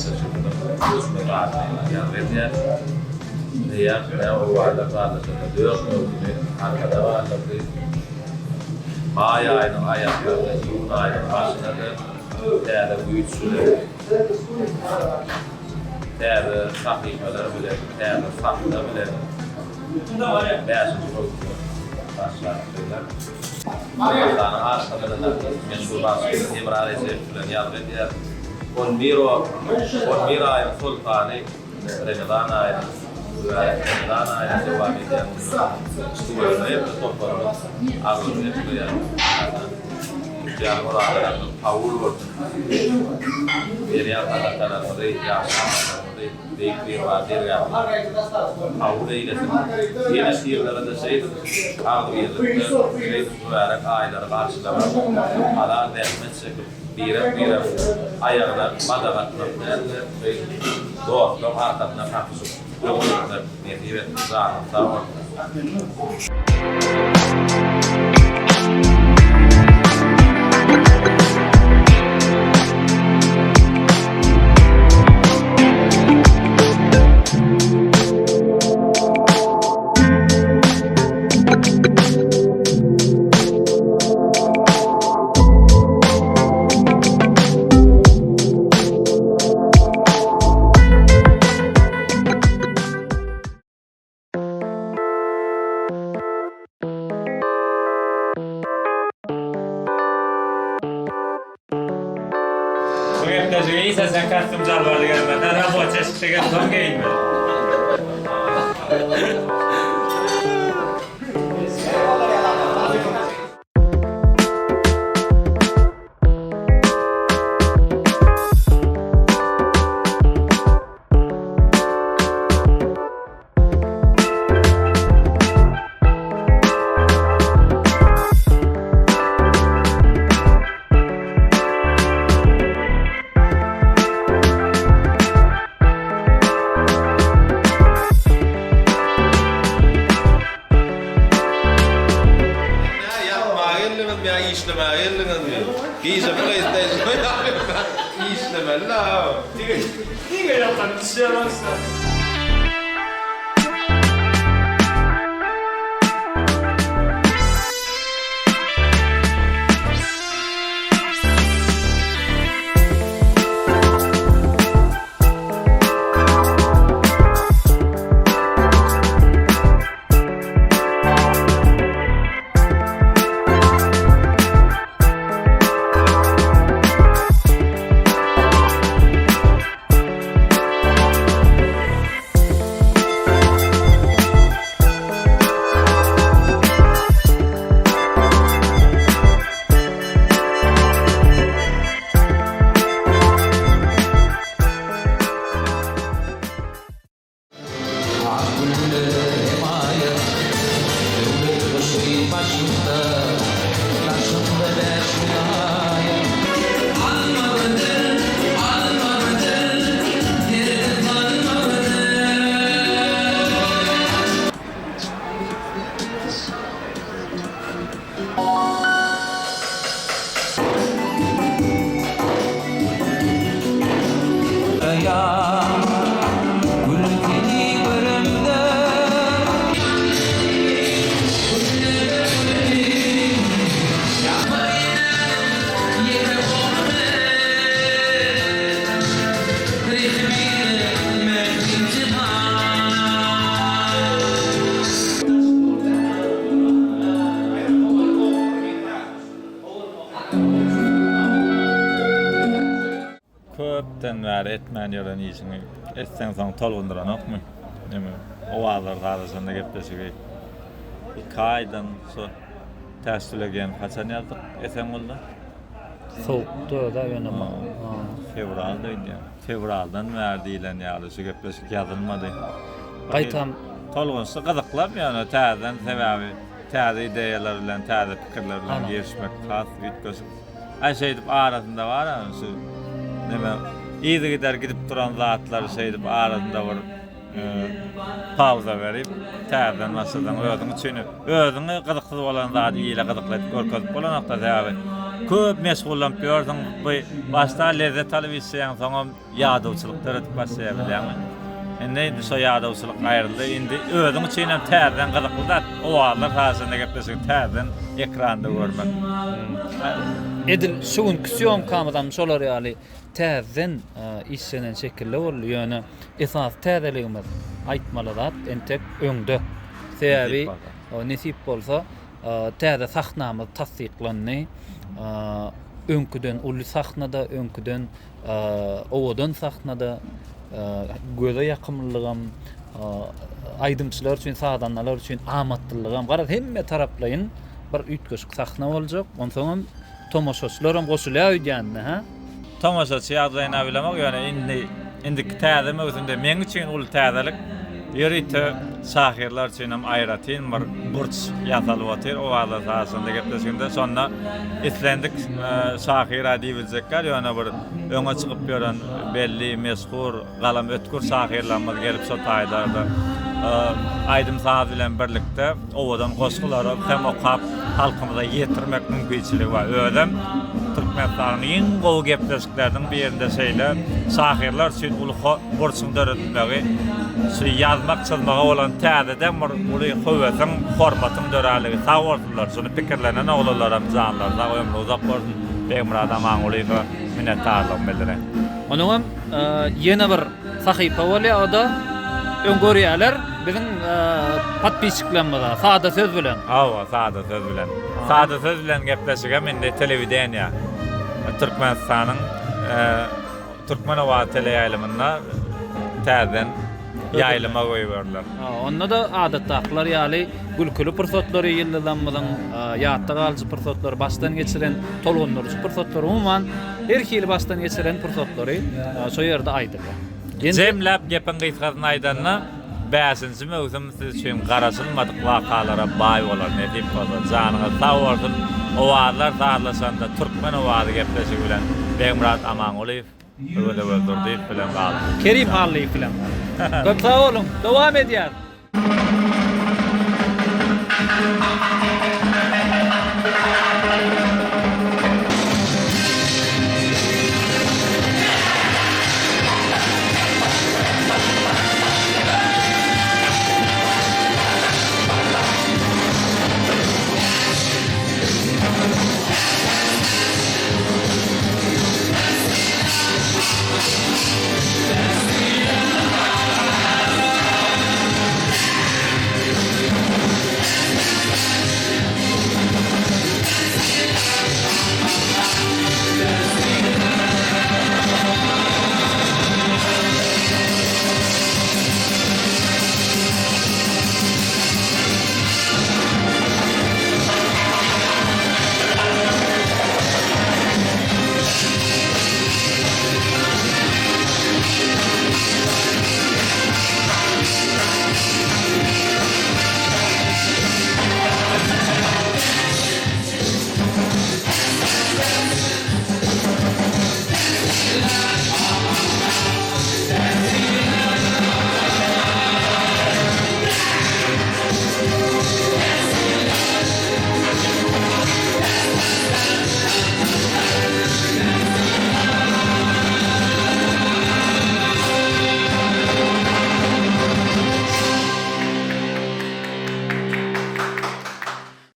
gepleşigimiziň göçme sanyny ýazgy edýäris. Eýýäm ine Owazlar sazlaşanda dört möwsümi arkada galdyrdy. Maý aýynyň aýaklaryna, iýun aýynyň başyna-da täze güýç bilen, täze sahypalar bilen, täze sahna bilen bäşinji möwsüme başlap biler. Ramazanyň aşgabadyna meşhur bagşymyz Hemra Rejepow bilen ýazgy edýär. On bir on bir aýyň soltany Remezan aýynyň mübärek Remezan aýynyň dowam edýän günlerinde tüweleme hemme toparymyz agzybir gepleýär. Tutýan orazalaryňyz kabul bolsun. Berýän sadakalaryňyzy, ýagşy amallaryňyzy Beýik Biribar dergähinde kabul eýlesin. Geljek ýyllara-da şeýdip agzybirlikde, şeýdip mübärek aýlary garşylamak, halal zähmet çekip, birek-biregiň aýagyna badak atmak däl-de, şeýdip dostlaryň arkasyna kakyşyp öňe gitmek nesip etsin. Janyňyz sag bolsun! Bu gepleşige hiç haçan kostüm jalbarly gelme. Sen raboçi eşikde gel, soň geýinme. Nä ýatmaga geldiňizmi ýa işlemäge geldiňizmi? Gije PlayStation oýnap ýörmän işlemeli-dä. Diňe ýatan düşýär başda. Ak gülle hemaýat, Döwlet gyşy başynda, Daşynda bäş welaýat. Almalydyr, almalydyr, Hergiz almalydyr. Köpden bäri etmän ýören işiňi etseň soň tolgundyranokmy? Neme, owazlar sazlaşanda gepleşigi iki aýdan şu Täçtüle gelip haçan ýazdyk Esengulda? Sowukdy o-da ýöne Fewralda öýdýän. Fewraldan bäri diýlen ýaly şu gepleşik ýazylmady. Gaýtam Tolgunçly gyzyklam ýöne täzeden sebäbi täze ideýalar bilen täze pikirler bilen girişmek has üýtgeşik. Aý şeýdip arasynda bar şu neme yzygider gidip duran zatlary şeýdip arasynda bir pauza berip täzeden başlasaň özüň üçin özüňe gyzyksyz bolan zady ile gyzykly edip görkezip bolanokda sebäbi. Köp meşgullanyp ýörsüň, bu başda lezzet alyp işleýäň, soňam ýadawçylyk döredip başlaýar bilýäňmi? Indi indi şo ýadawçylyk aýryldy. Indi özüň üçin hem täzeden gyzykly zat, owazlar sazlaşanda gepleşigi täzeden ekranda görmek. Edil şu günki sýomkamyzam şolar ýaly täzeden işlenen şekilde boldy. Ýöne esasy täzeligimiz aýtmaly zat entek öňde. Sebäbi nesip bolsa täze sahnamyz tassyklandy. Öňküden uly sahnada, öňküden owadan sahnada göze ýakymlylygam, aýdymçylar üçin, sazandalar üçin amatlylygam, garaz hemme taraplaýyn bir üýtgeşik sahna boljak. Onsoňam tomaşaçylaram goşulýar öýdýän-de, hä? Tomaşaçy ýagdaýyna bilemok, ýöne indi indiki täze möwsümde meň üçin uly täzelik ýörite şahyrlar üçin hem aýratyn bir burç ýasalyp otyr Owazlar sazlaşygynda gepleşiginde. Şonda islendik şahyra diýibiljekler, ýöne bir öňe çykyp ýören belli, meşhur, galam ötgür şahyrlarymyz gelip şo taýlarda aýdym-saz bilen birlikde owadan goşgulary hem okap halkymyza ýetirmek mümkinçiligi bar. Özem Türkmenistanyň iň gowy gepleşikleriniň birinde şeýle şahyrlar üçin uly burçuň döredilmegi şu ýazmak çyzmaga bolan täzeden bir uly höwesiň, hormatyň döräligi. Sag bolsunlar, şuny pikirlenen oglanlaram janlary sag, ömri uzak bolsun. Begmyrat Amangulyýewe minnetdarlygymy bildireýin. Onuňam ýene bir sahypa bolýar, o-da öň görýärler biziň podpisçiklerimize sada söz bilen. Hawa, sada söz bilen. Sada söz bilen gepleşigem indi telewideniýe Türkmenistanyň Türkmen owazy teleýaýlymynda täzeden ýaýlyma goýberiler. Onda-da adatdakylar ýaly gülküli pursatlary, ýyldyzlarymyzyň ýatda galyjy pursatlary, başdan geçiren tolgundyryjy pursatlary, umuman, her hili başdan geçiren pursatlary şo ýerde aýdylýar. Jemläp gepiň gysgasyny aýdanda, bäşinji möwsüm siz üçin garaşylmadyk wakalara baý bolar, nesip bolsa. Janyňyz sag bolsun! Owazlar sazlaşanda Türkmen owazy gepleşigi bilen Begmyrat Amangulyýew. Öwez Öwezdurdyýew bilen galdy. Kerim Hallyýew bilen. Köp sag boluň. Dowam edýär.